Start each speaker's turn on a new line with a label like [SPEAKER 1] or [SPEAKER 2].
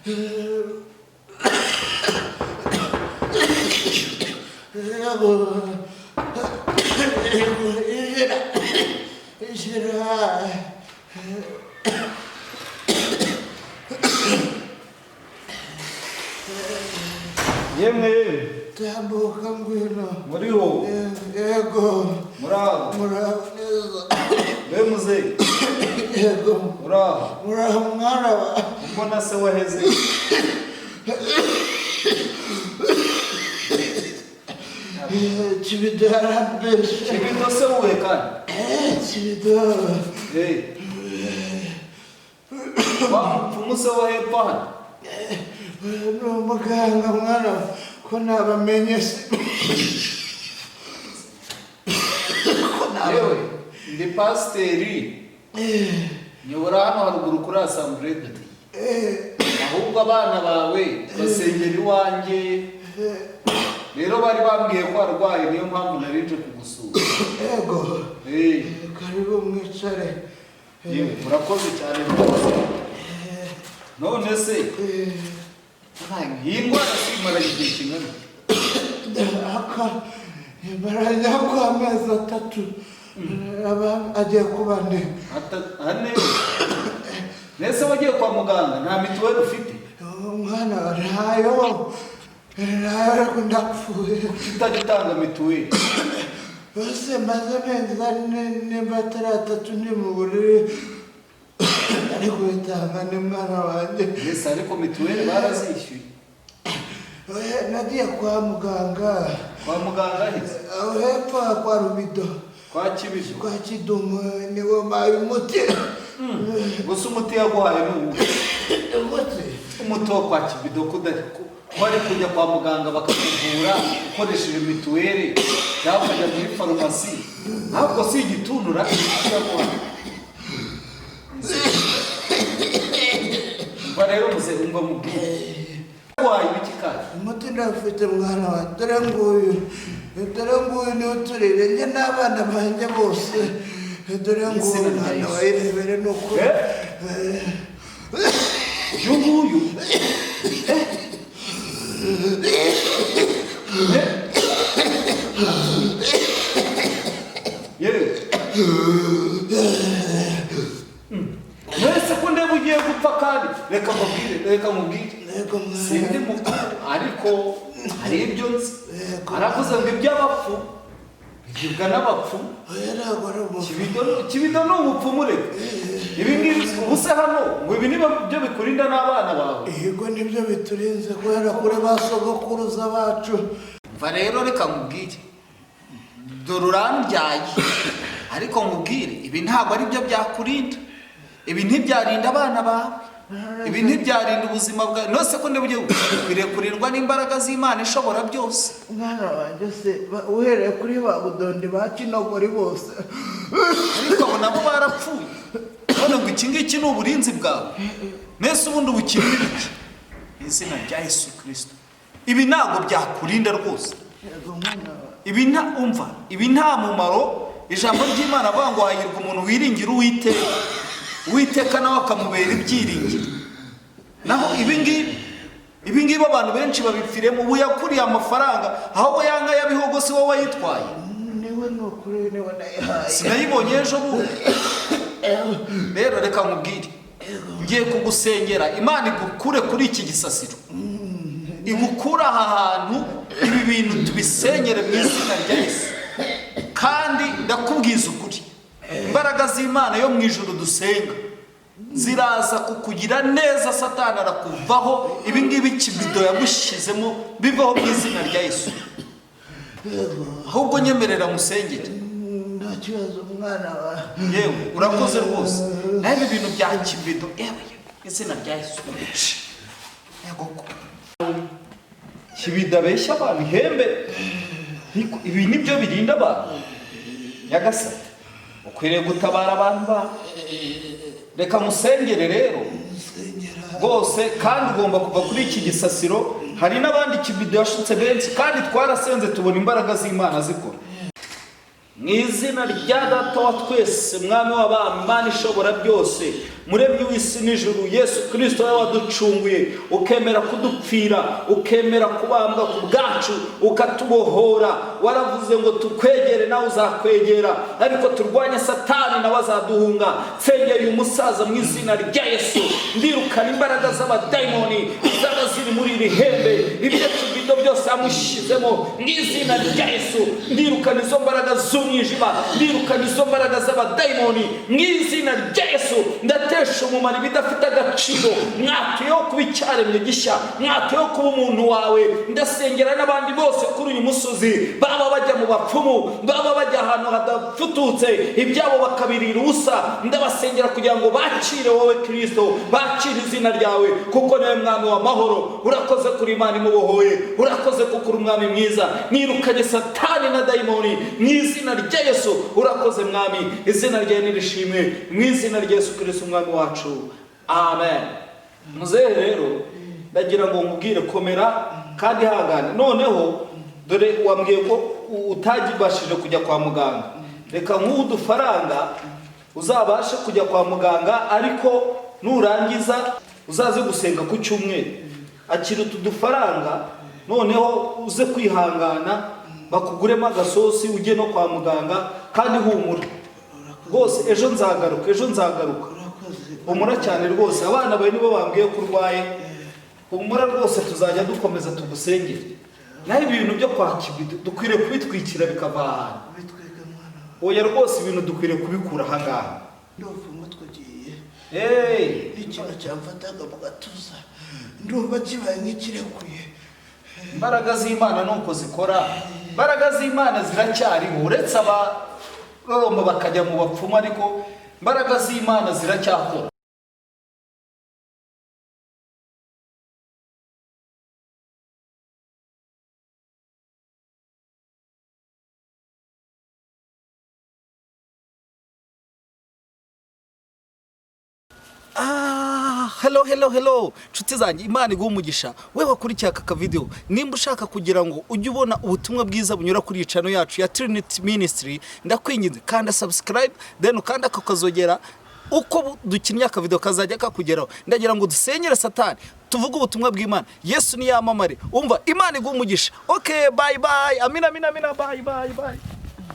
[SPEAKER 1] Yego, yego, injira, injira.
[SPEAKER 2] Yemwe yemwe.
[SPEAKER 1] Tambuka ngwino.
[SPEAKER 2] Muriho?
[SPEAKER 1] Yego.
[SPEAKER 2] Muraho?
[SPEAKER 1] Muraho neza.
[SPEAKER 2] Mbe muzehe?
[SPEAKER 1] Yego.
[SPEAKER 2] Muraho?
[SPEAKER 1] Muraho mwana wa.
[SPEAKER 2] Mbona se waheze?
[SPEAKER 1] Kibido yarambeshe.
[SPEAKER 2] Kibido se wuhe kandi?
[SPEAKER 1] Kibido.
[SPEAKER 2] Eh. Wa mupfumu se wo hepfo hano?
[SPEAKER 1] Ni umuganga mwana wa, ko nabamenye se.
[SPEAKER 2] Yewe, ndi pasiteri. Nyobora hano haruguru kuri asambure de Dieu. Ahubwo abana bawe basengera iwanjye. Rero bari bambwiye ko warwaye, niyo mpamvu nari nje kugusura.
[SPEAKER 1] Yego.
[SPEAKER 2] Eh.
[SPEAKER 1] Karibu mwicare.
[SPEAKER 2] Yewe, murakoze cyane rwose. None se iyi ndwara simara igihe kingana iki?
[SPEAKER 1] Aka imaranye amezi 3, aba agiye kuba 4.
[SPEAKER 2] Ane. Nese wagiye kwa muganga nta mituweli ufite?
[SPEAKER 1] Umwana ntayo, ntayo, ariko ndapfuye.
[SPEAKER 2] Utajya utanga mituweli?
[SPEAKER 1] Bose maze amezi 4 nimba atari 3 ndi mu buriri, ariko bitanga ni mwana wanjye.
[SPEAKER 2] Mbese ariko mituweli barazishyuye?
[SPEAKER 1] Oya, nagiye kwa muganga.
[SPEAKER 2] Kwa muganga heza?
[SPEAKER 1] Aho hepfo kwa Rubido.
[SPEAKER 2] Kwa Kibido?
[SPEAKER 1] Kwa Kidumu niwo mpaye umuti.
[SPEAKER 2] Gusa umuti yaguhaye ni uwuhe?
[SPEAKER 1] Umuti?
[SPEAKER 2] Umuti wo kwa Kibido ko wari kujya kwa muganga bakakuvura ukoresheje mituweli cyangwa ukajya muri farumasi, ntabwo si igitunura imiti yaguhaye. Umva rero muze, umva mubwire. Waye ibiki kandi?
[SPEAKER 1] Umuti ndawufite mwana wa, dore nguyu. Dore nguyu niwe uturire njye n'abana banjye bose. Dore nguyu
[SPEAKER 2] Izina rya
[SPEAKER 1] mwana
[SPEAKER 2] Yesu.
[SPEAKER 1] wa, irebere ni ukuri.
[SPEAKER 2] Eh? Uyu nguyu? Yewe. Mwese ko ndeba ugiye gupfa kandi reka mubwire, reka mubwire.
[SPEAKER 1] Yego mwana.
[SPEAKER 2] Sindi mukuru ariko hari ibyo nzi.
[SPEAKER 1] Yego.
[SPEAKER 2] Aravuze ngo iby'abapfu bigibwa n'abapfu.
[SPEAKER 1] Oya, ntabwo ari umupfu.
[SPEAKER 2] Kibido ni umupfumu reka. Ibi ngibi ubu se hano ngo ibi ni byo bikurinda n'abana bawe.
[SPEAKER 1] Yego nibyo biturinze guhera kuri ba sogokuruza bacu.
[SPEAKER 2] Mva rero reka nkubwire. Dore urambyaye. Ariko nkubwire ibi ntabwo ari byo byakurinda. Ibi ntibyarinda abana bawe. Ibi ntibyarinda ubuzima bwawe. Nose ko ndeba ugiye ukwiriye kurindwa n'imbaraga z'Imana ishobora byose.
[SPEAKER 1] Mwana wanjye se, uhereye kuri ba Budondi ba Kinogori bose.
[SPEAKER 2] Ariko abo nabo barapfuye. None ngo iki ngiki ni uburinzi bwawe. Nese ubundi ubukiri iki? Izina rya Yesu Kristo. Ibi ntabwo byakurinda rwose.
[SPEAKER 1] Yego mwana wa.
[SPEAKER 2] Ibi nta umva, ibi nta mumaro. Ijambo ry'Imana avuga ngo hahirwa umuntu wiringira Uwiteka. Uwiteka nawe akamubera ibyiringiro. Naho ibi ngibi abantu benshi babipfiremo. Ubu yakuriye amafaranga, aho we yanga yabihogo si wowe wayitwaye.
[SPEAKER 1] Niwe ni ukuri, niwe nayihaye.
[SPEAKER 2] Sinayibonye ejo bundi. Rero reka nkubwire, ngiye kugusengera Imana igukure kuri iki gisasiro, igukure aha hantu, ibi bintu tubisenyere mu izina rya Yesu. Kandi ndakubwiza ukuri, imbaraga z'Imana yo mu ijuru dusenga ziraza kukugira neza. Satani arakuvaho, ibi ngibi Kibido yagushyizemo bivaho mu izina rya Yesu. Ahubwo nyemerera musengere.
[SPEAKER 1] Nta kibazo mwana wa.
[SPEAKER 2] Yewe urakoze rwose. Nawe ibi bintu bya Kibido, yewe izina rya Yesu. Yego ko Kibido abeshya abantu ihembe. Ibi nibyo birinda abantu. Nyagasani ukwiriye gutabara abantu bawe. Reka musengere rero rwose, kandi ugomba kuva kuri iki gisasiro. Hari n'abandi Kibido yashutse benshi, kandi twarasenze tubona imbaraga z'Imana zikora. Mu izina rya Data wa twese, Mwami w'abami, Imana ishobora byose, Muremyi w'isi n'ijuru, Yesu Kirisito, wowe waducunguye, ukemera kudupfira, ukemera kubambwa ku bwacu, ukatubohora. Waravuze ngo tukwegere nawe uzakwegera, ariko turwanye Satani nawe azaduhunga. Nsengeye uyu musaza mu izina rya Yesu, ndirukana imbaraga z'abadayimoni zaba ziri muri iri hembe, ibyo tubido byose yamushyizemo mu izina rya Yesu. Ndirukana izo mbaraga z'umwijima, ndirukana izo mbaraga z'abadayimoni mu izina rya Yesu. Ndatesha umumaro ibidafite agaciro. Mwatuyeho kuba icyaremwe gishya, mwatuyeho kuba umuntu wawe. Ndasengera n'abandi bose kuri uyu musozi, baba bajya mu bapfumu, baba bajya ahantu hadafututse, ibyabo bakabirira ubusa. Ndabasengera kugira ngo bakire wowe Kirisito, bakire izina ryawe, kuko niwe mwami w'amahoro. Urakoze kuri Imana imubohoye, urakoze kuko uri umwami mwiza. Nirukanye Satani na dayimoni mu izina rya Yesu. Urakoze Mwami, izina ryawe nirishimwe, mu izina rya Yesu Kirisito umwami wacu, amen. Muzehe rero, ndagira ngo nkubwire, komera kandi ihangane. Noneho dore wambwiye ko utagibashije kujya kwa muganga. Reka nk'ubu udufaranga uzabashe kujya kwa muganga, ariko nurangiza uzaze gusenga ku cyumweru. Akira utu dufaranga, noneho uze kwihangana bakuguremo agasosi, ujye no kwa muganga. Kandi humura rwose, ejo nzagaruka, ejo nzagaruka.
[SPEAKER 1] Urakoze.
[SPEAKER 2] Humura cyane rwose, abana bawe nibo bambwiye ko urwaye. Humura rwose, tuzajya dukomeza tugusengere. Naho ibintu byo kwa Kibido dukwiriye kubitwikira bikava ahantu.
[SPEAKER 1] Bitwika mwana wawe.
[SPEAKER 2] Oya rwose, ibintu dukwiriye kubikura ahangaha.
[SPEAKER 1] Ndumva umutwe ugiye.
[SPEAKER 2] Hey!
[SPEAKER 1] N'ikintu cyamfataga mu gatuza ndumva kibaye nk'ikirekuye.
[SPEAKER 2] Imbaraga z'Imana ni uko zikora. Imbaraga z'Imana ziracyariho, uretse abaroromba bakajya mu bapfumu, ariko imbaraga z'Imana ziracyakora. Ah, hello, hello, hello, nshuti zanjye, Imana iguha umugisha we wakurikiye aka kavideo. Nimba ushaka kugira ngo ujye ubona ubutumwa bwiza bunyura kuri iyi channel yacu ya Trinity Ministry, ndakwinginze kanda subscribe, then ukanda aka kazogera, uko dukinnye akavideo kazajya kakugeraho. Ndagira ngo dusenyere Satani, tuvuge ubutumwa bw'Imana, Yesu niyamamare. Umva, Imana iguha umugisha. Okay, bye bye. Amina, amina, amina. Bye bye bye.